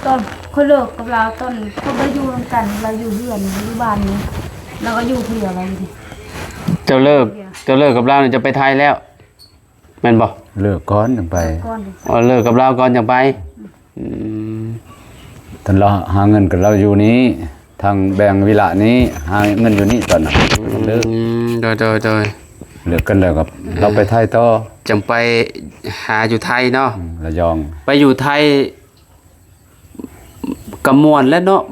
ຕອນຂ້ອຍເລີກກັບລາວ ຕອນເຮົາບໍ່ໄດ້ຢູ່ນຳກັນ ລາວຢູ່ເຮືອນ ຢູ່ບ້ານນີ້ ລາວກໍຢູ່ຜູ້ດຽວລາວຢູ່ນີ້. ເຈົ້າເລີກ ເຈົ້າເລີກກັບລາວນີ້ ເຈົ້າໄປໄທແລ້ວ ແມ່ນບໍ່? ເລີກກ່ອນຈັ່ງໄປ. ເລີກກ່ອນຈັ່ງໄປ. ອໍ ເລີກກັບລາວກ່ອນຈັ່ງໄປ. ອືມ ອືມ ຕອນລາວຫາເງິນກັບລາວຢູ່ນີ້ ທາງແບ່ງວິລະນີ້ ຫາເງິນຢູ່ນີ້ຕອນນັ້ນ. ອືມ ເລີກ ໂດຍໆໆ ເລີກກັນແລ້ວກໍ ອ່າ ລາວໄປໄທຕໍ່ ຈັ່ງໄປຫາຢູ່ໄທເນາະ. ອືມ ລະຍອງ ໄປຢູ່ໄທ ກໍມ່ວນແຫຼະເນາະ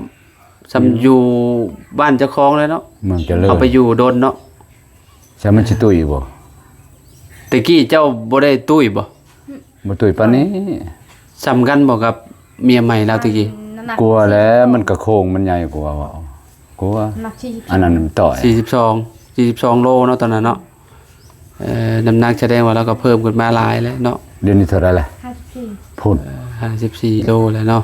ສ່ຳ ອືມ ຢູ່ບ້ານເຈົ້າຂອງແຫຼະເນາະ ເມືອງຈະເລີນ. ເຮົາໄປຢູ່ດົນເນາະ ສ່ຳມັນຊິຕຸ້ຍຢູ່ບໍ່? ແຕ່ກີ້ເຈົ້າບໍ່ໄດ້ຕຸ້ຍບໍ່? ບໍ່ຕຸ້ຍປານນີ້. ສ່ຳກັນບໍ່ກັບເມຍໃໝ່ລາວແຕ່ກີ້? ກວ່າແຫຼະ ມັນກະໂຄງມັນໃຫຍ່ກວ່າເວົ້າ. ກວ່າ ອັນນັ້ນມັນຕໍ່ຍ ສີ່ສິບສອງ ສີ່ສິບສອງໂລເນາະ ຕອນນັ້ນເນາະ. ເອີ ນ້ຳໜັກສະແດງວ່າລາວກໍເພີ່ມຂຶ້ນມາຫຼາຍແລ້ວເນາະ. ດຽວນີ້ເທົ່າໃດລະ? ຫ້າສິບສີ່ ພຸ້ນ ເອີ ຫ້າສິບສີ່ໂລແລ້ວເນາະ.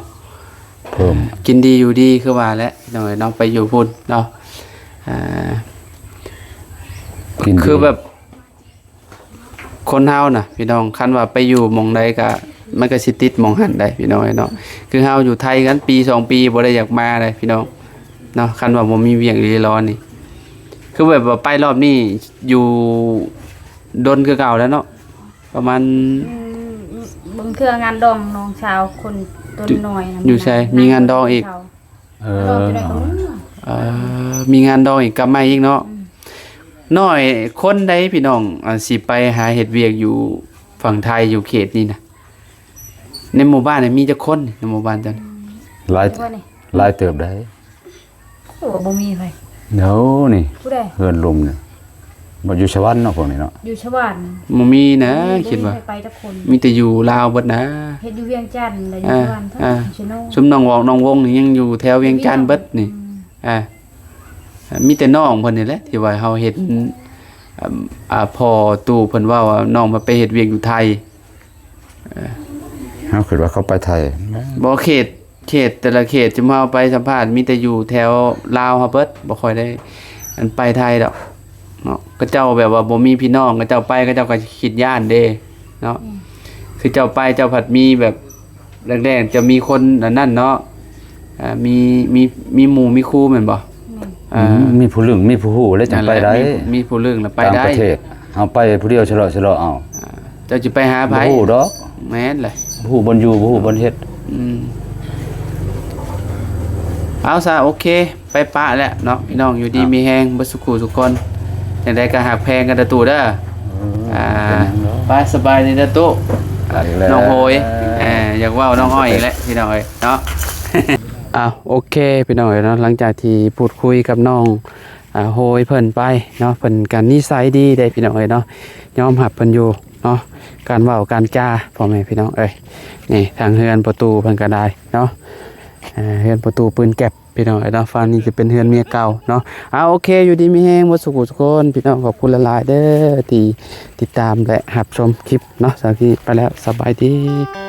ເພີ່ມ ກິນດີຢູ່ດີຄືວ່າແຫຼະ ພີ່ນ້ອງເອີຍເນາະ ໄປຢູ່ພຸ້ນເນາະ. ອ່າ ກິນດີ ຄືແບບ ຄົນເຮົານະພີ່ນ້ອງ ຄັນວ່າໄປຢູ່ໝ່ອງໃດກະ ມັນກະຊິຕິດໝ່ອງຫັ້ນໄດ໋ ພີ່ນ້ອງເອີຍເນາະ. ຄືເຮົາຢູ່ໄທກັນປີສອງປີ ບໍ່ໄດ້ຢາກມາໄດ໋ ພີ່ນ້ອງເນາະ ຄັນວ່າບໍ່ມີວຽກອີ່ຫຼີລໍນີ້. ຄືແບບວ່າໄປລອບນີ້ຢູ່ດົນຄືເກົ່າແລ້ວເນາະ ປະມານ ອືມ ບາງເທື່ອງານດອງນ້ອງສາວຄົນຕົວນ້ອຍນະ. ຢູ່ໃສ? ມີງານດອງອີກ? ເອີ ເອີ ມີງານດອງອີກ ກັບມາອີກເນາະ. ອືມ ນ້ອຍຄົນໃດພີ່ນ້ອງ ອ່າ ຊິໄປຫາເຮັດວຽກຢູ່ຝັ່ງໄທ ຢູ່ເຂດນີ້ນະ. ໃນໝູ່ບ້ານນີ້ມີຈັກຄົນ ໃນໝູ່ບ້ານເຈົ້າ? ອືມ ຫຼາຍ ຫຼາຍເຕີບໄດ໋. ໂອ້ ບໍ່ມີໃຜ. ໂອ້ ນີ້ ຜູ້ໃດ? ເຮືອນລຸ່ມນີ້ ເ ບໍ່ຢູ່ສະຫວັນເນາະ ພວກນີ້ເນາະ ຢູ່ສະຫວັນ ບໍ່ມີນະ ບໍ່ມີ ຄິດວ່າ ໃຜໄປຈັກຄົນ ມີແຕ່ຢູ່ລາວເບິດນະ ເຮັດຢູ່ວຽງຈັນ ແລະຢູ່ສະຫວັນ ອ່າ ເທົ່ານັ້ນ ອ່າ ເຊີໂນ ຊຸມນ້ອງວອກນ້ອງວົງນີ້ຍັງຢູ່ແຖວວຽງຈັນເບິດນີ້ ອ່າ ມີແຕ່ນ້ອງເພິ່ນນີ້ແຫຼະ ທີ່ວ່າເຮົາເຫັນ ອ່າ ພໍ່ຕູ້ເພິ່ນເວົ້າວ່ານ້ອງມາໄປເຮັດວຽກຢູ່ໄທ ເຮົາຄິດວ່າເຂົາໄປໄທ ບໍ່ ເຂດ ເຂດແຕ່ລະເຂດ ຊຸມເຮົາໄປສຳພາດ ມີແຕ່ຢູ່ແຖວລາວເຮົາເບິດ ບໍ່ຄ່ອຍໄດ້ ອັນ ໄປໄທດອກເນາະ ເຂົາເຈົ້າແບບວ່າບໍ່ມີພີ່ນ້ອງ ເຂົາເຈົ້າໄປ ເຂົາເຈົ້າກໍຄິດຢ້ານເດ້ເນາະ ຄືເຈົ້າໄປ ເຈົ້າພັດມີແບບ ແລກໆ ຈະມີຄົນອັນນັ້ນເນາະ ອ່າ ມີ ມີ ມີໝູ່ມີຄູ່ແມ່ນບໍ່? ແມ່ນ ອ່າ ອືມ ມີຜູ້ລຶ້ງ ມີຜູ້ຮູ້ແລ້ວຈັ່ງໄປໄດ້ ມີ ມີຜູ້ລຶ້ງແລ້ວໄປໄດ້ ຕ່າງປະເທດ ເຮົາໄປຜູ້ດຽວຊະເລາະຊະເລາະເອົາ ອ່າ ເຈົ້າຊິໄປຫາໃຜ? ບໍ່ຮູ້ດອກ ແມ່ນແຫຼະ ບໍ່ຮູ້ບ່ອນຢູ່ ບໍ່ຮູ້ບ່ອນເຮັດ ອືມ ເອົາຊະ ໂອເຄ ໄປປະແຫຼະເນາະ ພີ່ນ້ອງ ຢູ່ດີມີແຮງເບິດສຸຂູສຸຄົນ ຈັ່ງໃດກໍຮັກແພງກັນເດີຕູ້ເດີ ອ່າ ໄປ ສະບາຍດີເດີຕູ້ ນ້ອງໂຫຍ ອ່າ ຢາກເວົ້ານ້ອງອ້ອຍອີກແຫຼະ ພີ່ນ້ອງເອີຍເນາະ ອ້າວ ໂອເຄ ພີ່ນ້ອງເອີຍເນາະ ຫຼັງຈາກທີ່ພູດຄຸຍກັບນ້ອງ ອ່າ ໂຫຍເພິ່ນໄປເນາະ ເພິ່ນກໍນິໄສດີເດ້ ພີ່ນ້ອງເອີຍເນາະ ຍອມຮັບເພິ່ນຢູ່ເນາະ ການເວົ້າການຈາ ພໍ່ແມ່ພີ່ນ້ອງເອີຍ ນີ້ ທາງເຮືອນປະຕູເພິ່ນກໍໄດ້ເນາະ ອ່າ ເຮືອນປະຕູປືນແກັບ ພີ່ນ້ອງເອີຍເນາະ ຝັ່ງນີ້ຈະເປັນເຮືອນເມຍເກົ່າເນາະ ອ່າ ໂອເຄ ຢູ່ດີມີແຮງເບິດສຸຂູສຸຄົນ ພີ່ນ້ອງ ຂອບຄຸນຫຼາຍໆເດີ ທີ່ຕິດຕາມ ແລະ ຮັບຊົມຄລິບເນາະ ສຳລັບຄລິບນີ້ໄປແລ້ວ ສະບາຍດີ.